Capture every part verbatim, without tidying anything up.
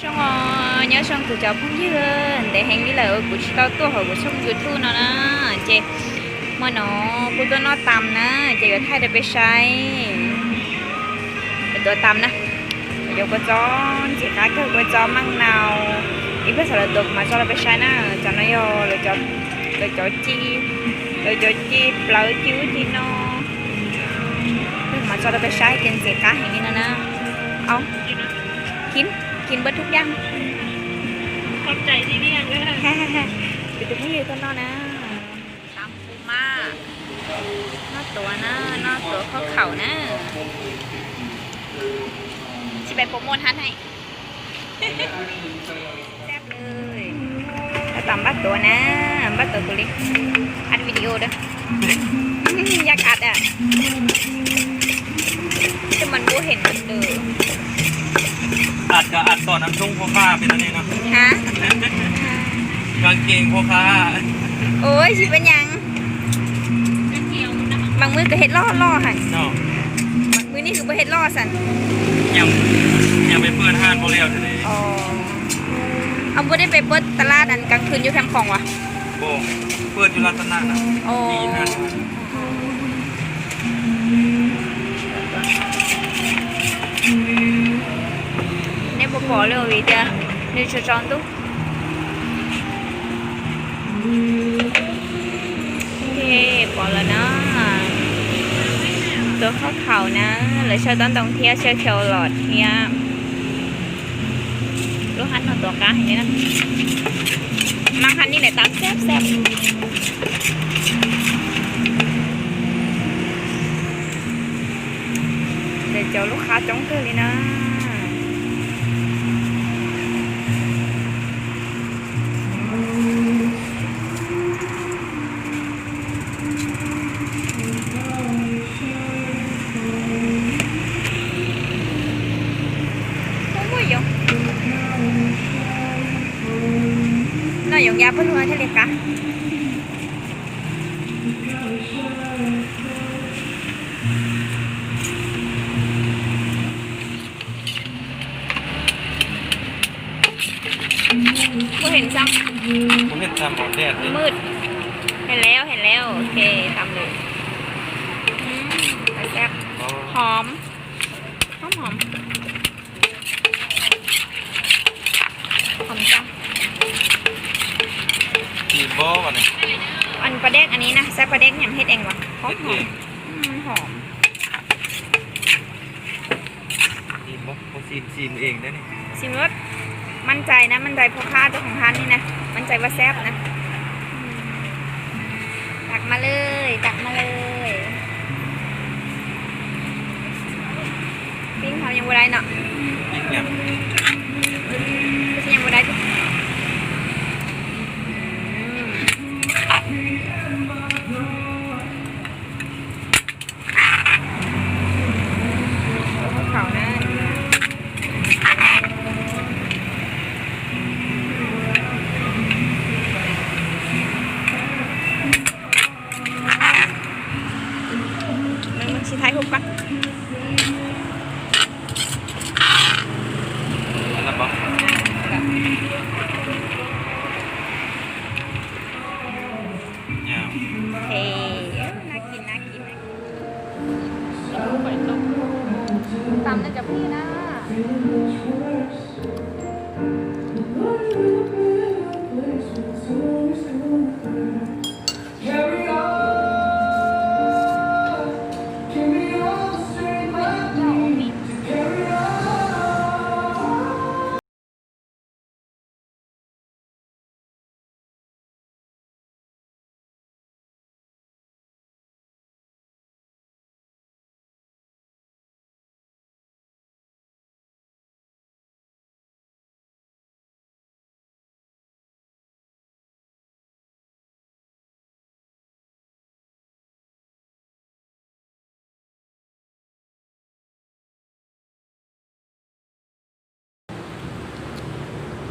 ช่องออเนาะ ช่องกูจอพุ่งยืน แต่แฮงนี่แหละ เออ กูสิเต้าตัวของกูช่อง YouTube เนาะนะ เจ เมื่อเนาะ กูตัวเนาะตำนะ เจ อยู่ไทยได้ไปใช้ เป็นตัวตำนะ เดี๋ยวกูจ้อน เจ ค้าเกิดกูจ้อนมั่งเนา อีเพื่อนสารตัวมาจ้อนเราไปใช้นะ จ้อนน้อยอ หรือจ้อน หรือจ้อนจี หรือจ้อนจี เปล่า จิ๋วจีเนาะ เพิ่งมาจ้อนเราไปใช้ เจนเจ ค้าแห่งนี้นะนะ เอา กิน กินเบิดทุกอย่าง ขอบใจที่เลี้ยงเด้อ ไปดูพี่อยู่ต้นนอกนะ ตำปูม่า นอกตัวนะ นอกตัวข้าวเขานะ สิไปโปรโมทร้านให้ แซ่บเลย แล้วตำบัดตัวนะ บัดตัวกูเลย อัดวิดีโอเด้อ อยากอัดอ่ะ แต่มันบ่เห็นมันเด้อ อัดก็อัดต่อน้ำส้มพ่อค้าเป็นอันนี้เนาะ ฮะ กางเกงพ่อค้า โอ้ย สิเป็นหยัง บางมื้อก็เฮ็ดล่อๆหั่น เนาะ มื้อนี้คือบ่เฮ็ดล่อซั่น ยัง ยังไปเปิดห้างบ่แล้วเทื่อใด๋ อ๋อ เอา บ่ได้ไปเปิดตลาดอันกลางคืนอยู่แคมป์ของวะ บ่ เปิดอยู่รัตนะนะ อ๋อ ตีห้า เนี่ยบ่พอเลยวีเดีย หนึ่งช้อนตุ๊ก โอเค พอแล้วนะ ตัวข้าวเขานะ แล้วเชื่อต้นตองเทียเชื่อแครอทเทียลูกหันเอาตัวกลางอย่างนี้นะ มาคันนี้แหละตามแซ่บแซ่บ เดี๋ยวเจอลูกค้าจ้องเกินเลยนะ โอ้ยยง น้อยยงยาปะลัวเทเลกะ บ่เห็นซ้ำ บ่เห็นซ้ำ บ่แดดเลย มืด เห็นแล้ว เห็นแล้ว โอเค ตำเลย อืม แซ่บ อ๋อ หอม หอมหอม หอมจ้ะ จีบบ่วะเนี่ย อันปลาแดกอันนี้นะ ใส่ปลาแดกหยังเฮ็ดเองวะ หอมหอม เฮ็ดเอง อืม หอม ซีมบ่ บ่ซีม ซีมเองได้นี่ ซีมรส มั่นใจนะ มั่นใจพ่อค้าเจ้าของร้านนี่นะ มั่นใจว่าแซ่บนะ ตักมาเลย ตักมาเลย ปิ้งเขายังบ่ได้เนาะ ปิ้งยัง ก็ยังบ่ได้ติ อืม เขานะ มัน มันสิถ่ายรูปก่อน อันนั้นบ่ เนี่ย เฮ้ย น่ากิน น่ากิน น่ากิน ตำน่าจะพี่นะ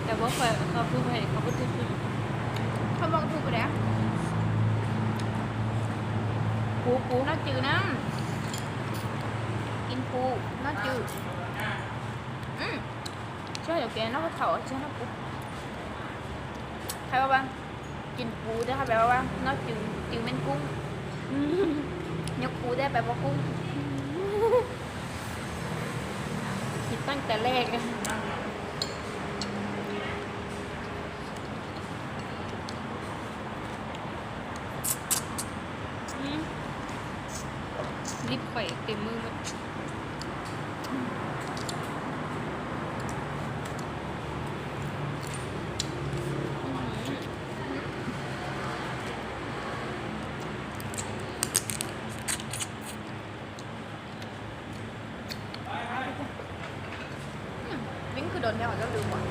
แต่ว่าข้อย เขาคือข้อย เขาบ่ถือ เขาบอกถูกแล้ว ปู ปู นอกจืดนะ กินปู นอกจืด อืม ช่วย เดี๋ยวแกนอกเขาเจ้าปู ใครว่าว่า กินปูได้ค่ะ แปลว่าว่า นอกจือ จือแม่นกุ้ง ยกปูได้ แปลว่ากุ้ง คิดตั้งแต่แรกเลย อืม ลิปข่อยเต็มมือหมด วิ่งคือโดนแนวเจ้าลืมว่ะ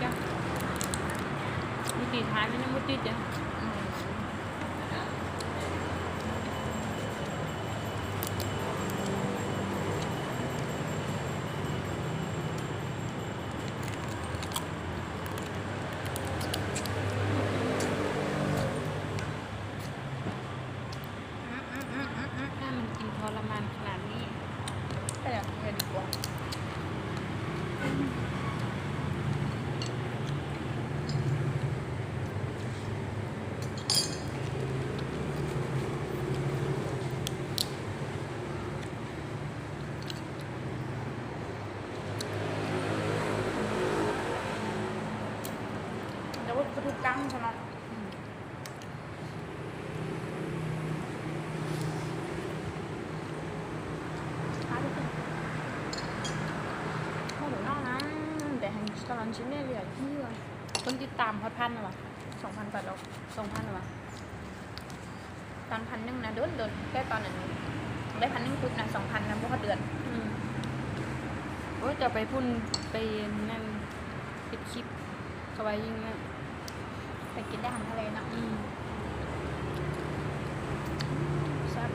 จ้ะ มีตีท้ายมันยังบ่ติดจ้ะ อืม อืม อืม อืม อืม อืม ถ้ามันกินทรมานขนาดนี้ ขยับกินเลยดีกว่า แต่ว่าทุกตั้งใช่ไหม อืม มาดูสิ โอ้โห นอกนั้น แต่แห่งตลอดชิ้นเนี่ยเหลือเชื่อ คนติดตามฮอดพันแล้ววะ สองพันกว่าแล้ว สองพันแล้ววะ ตอนพันหนึ่งนะ โดนโดน แต่ตอนนั้น ได้พันหนึ่งปุ๊บนะ สองพันนะ บ่ฮอดเดือน อืม โอ้ย จะไปพุ่น ไปนั่น เฮ็ดคลิป เขาว่ายิ่งนั่น ไปกินได้อาหารทะเลเนาะ อืม แซ่บ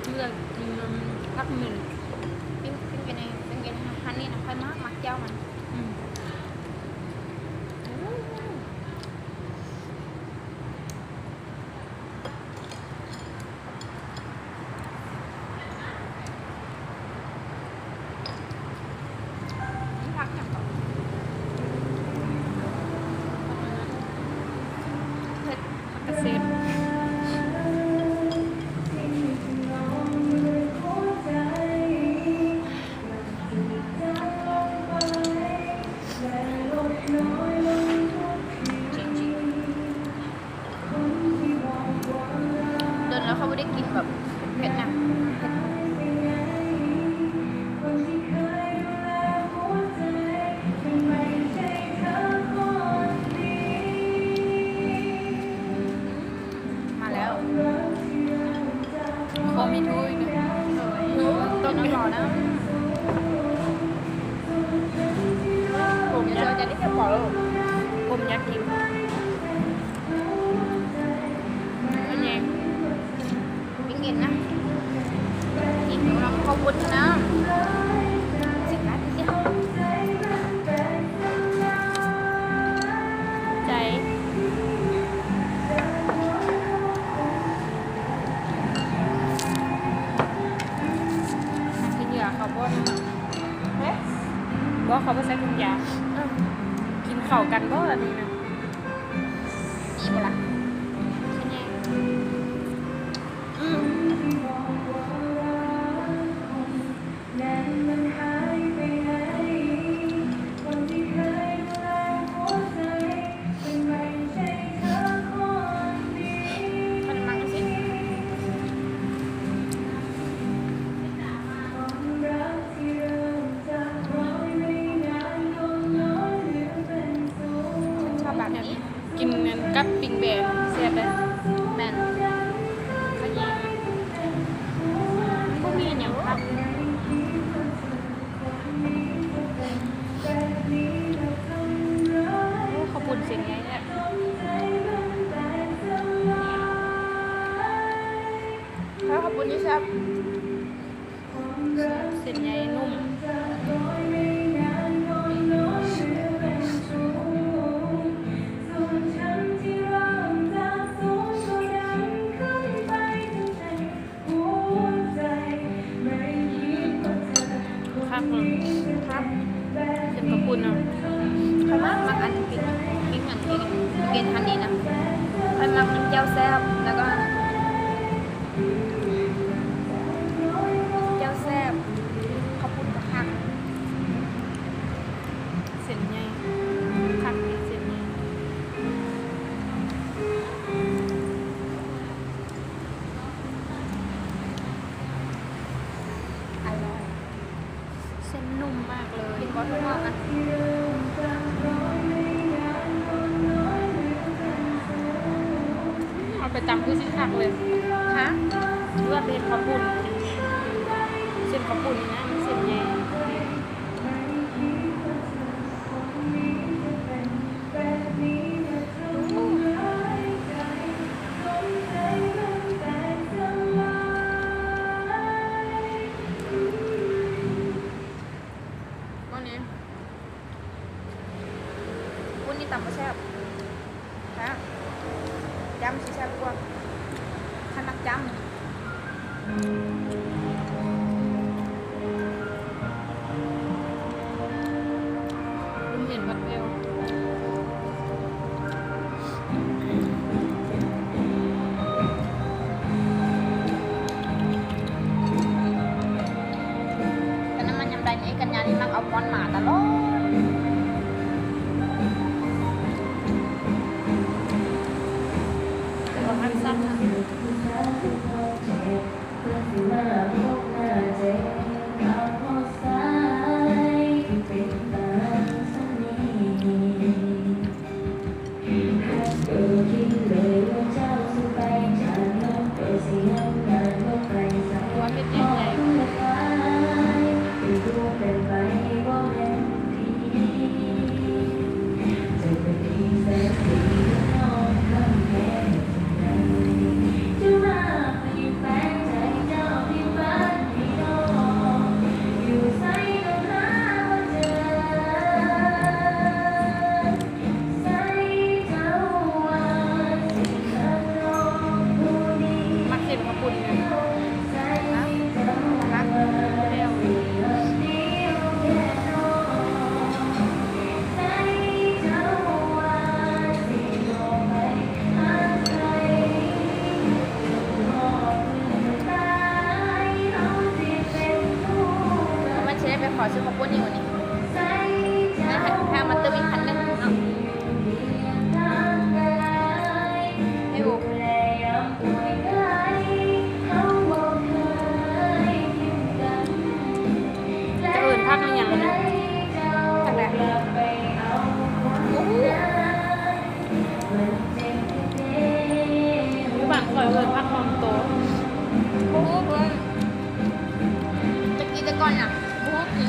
เลือกกินผักหมิ่น ปิ้ง ปิ้งกินใน ปิ้งกินในฮันนี่นะ ค่อยมาก มักเจ้ามัน อืม ผักอย่างก่อน ผักกระเซ็น จริงๆ โดนแล้วเขาไม่ได้กินแบบเผ็ดนะ มาแล้ว โคมีทูอีกนะ ต้มน้ำร้อนนะ ผมจะได้แค่ปอแล้ว ผมอยากกิน อันนี้ ปิ้งเอ็นนะ กินของเราข้าวปุ้นนะ สิบนาทีเดียว ใจ กินเหยื่อเขาบ่นะ เอ๊ะ บ่เขาบ่ใส่ถุงยาง เออ กินเข้ากันบ่อันนี้นะ ดีบ่ล่ะ เป็นไง อืม มันมังสิ ชอบแบบนี้ กินเงินกับปิ้งแบนแซ่บเลย แม่น ขยี้ มันบ่มีหยังผัก โอ้ ข้าวปุ้นเส้นใหญ่เนี่ย ข้าวปุ้นนี่แซ่บ เส้นใหญ่นุ่ม เลยกินบอสมากนะ เอาไปตำคือสิคักเลย ฮะ หรือว่าเป็นข้าวปุ้น เส้นข้าวปุ้นนี่นะ มันเส้นใหญ่ ตรงนี้ วุ้นนี่ตำบ่แซ่บ ฮะ จ้ำสิแซ่บกว่า คันมักจ้ำ คุณเห็นผัดเปรี้ยว แต่น้ำมันยำใดนี่ กันยานี่มักเอาม้อนหมาตลอด แต่ว่ามันซ้ำนะ ว่าเป็นยังไง มักเส้นข้าวปุ้นนะ นะ มักแล้ว มันสิได้ไปขอซื้อข้าวปุ้นอยู่นี่ ให้ ให้มันเติมอีกพันหนึ่งเนาะ ให้บุก จะเอิ้นผักอีหยังนะ ผักอะไร โอ้โห อยู่บ้านข้อยเอิ้นผักหอมโต โอ้โห ตะกี้แต่ก่อนน่ะ บ่ฮู้กิน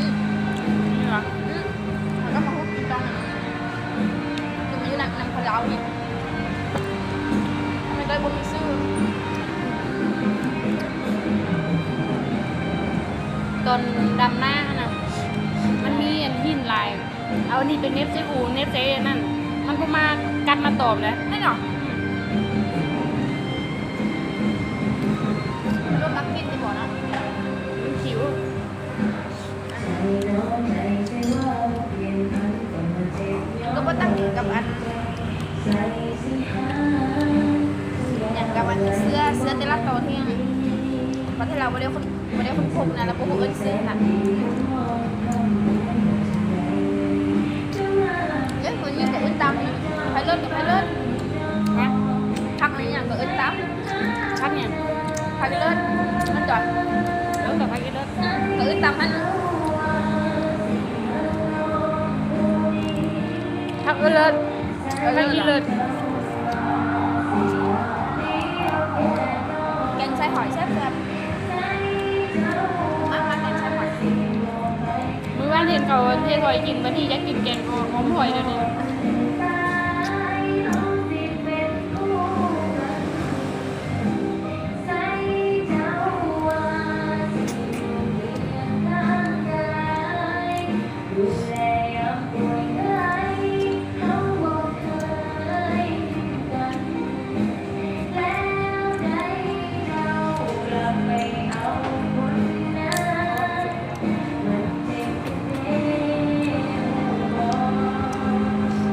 นี่หรอ อืม ข้อยก็มาฮู้กินตอนนั้น คือมันอยู่นำ นำคนลาวนี่ มันก็เลยบ่มีชื่อ ตอนดำนาหั่นน่ะ มันมีอันหินหลาย เอาอันนี้ไปเหน็บใส่หู เหน็บใส่อันนั้น มันก็มากัดมาตอมเลย แม่นหรอ มันลดลักกินดีกว่าเนาะ มันหิว ก็บ่ตั้งกินกับอัน อย่างกับอันเสื้อ เสื้อแต่ละตัวที่ ประเทศลาวบ่ได้คน บ่ได้คนพกนะ แล้วบ่ฮู้เอิ้นซื้อนะ เอ้ย คนนี้ก็เอิ้นตาม ไปเลิศก็ไปเลิศ ฮะ ผักอีหยังก็เอิ้นตาม ผักหยัง ผักเลิศ มันจ่อย เออ กับผักอีเลิศ ก็เอิ้นตามมัน ผักอีเลิศ ผักอีเลิศ แกงใส่หอยแซ่บๆ มา มาแกงใส่หอย มื้อวานเห็นเขาเฮ็ดหอยกิน บัดนี้อยากกินแกงหอมหอยเดี๋ยวนี้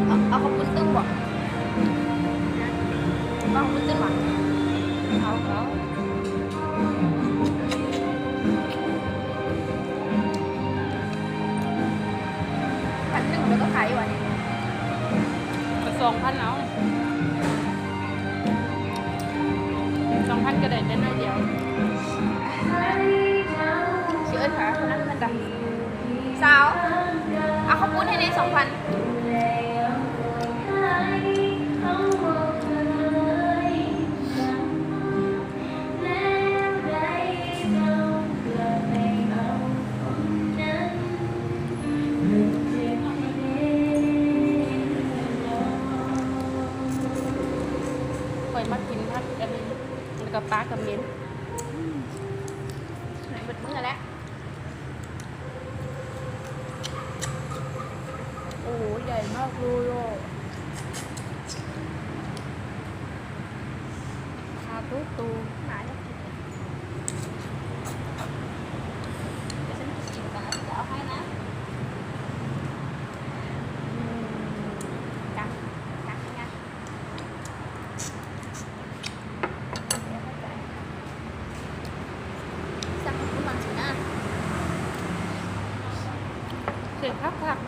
เอา เอาข้าวปุ้นตึ้งบ่ เอาข้าวปุ้นตึ้งบ่ เอา เอา พันหนึ่งแล้วก็ขายอยู่อันนี้ ก็สองพันเอา สองพันก็ได้แต่น้อยเดียว สิเอิ้นหาคนนั้นมันดัง สาว เอาข้าวปุ้นให้ในสองพัน ข่อยมากินผัดอันนี้แล้วก็ปลากระเม็น อืม เบิดมื้อแล้ว โอ้ ใหญ่มากเลยอ่ะ คาตู้ตู หมาอยากกิน เดี๋ยวฉันกินก่อนนะ เดี๋ยวเอาให้นะ อืม กัก กักนะ สั่งของคุณหวังสินะ เสียงพักผัก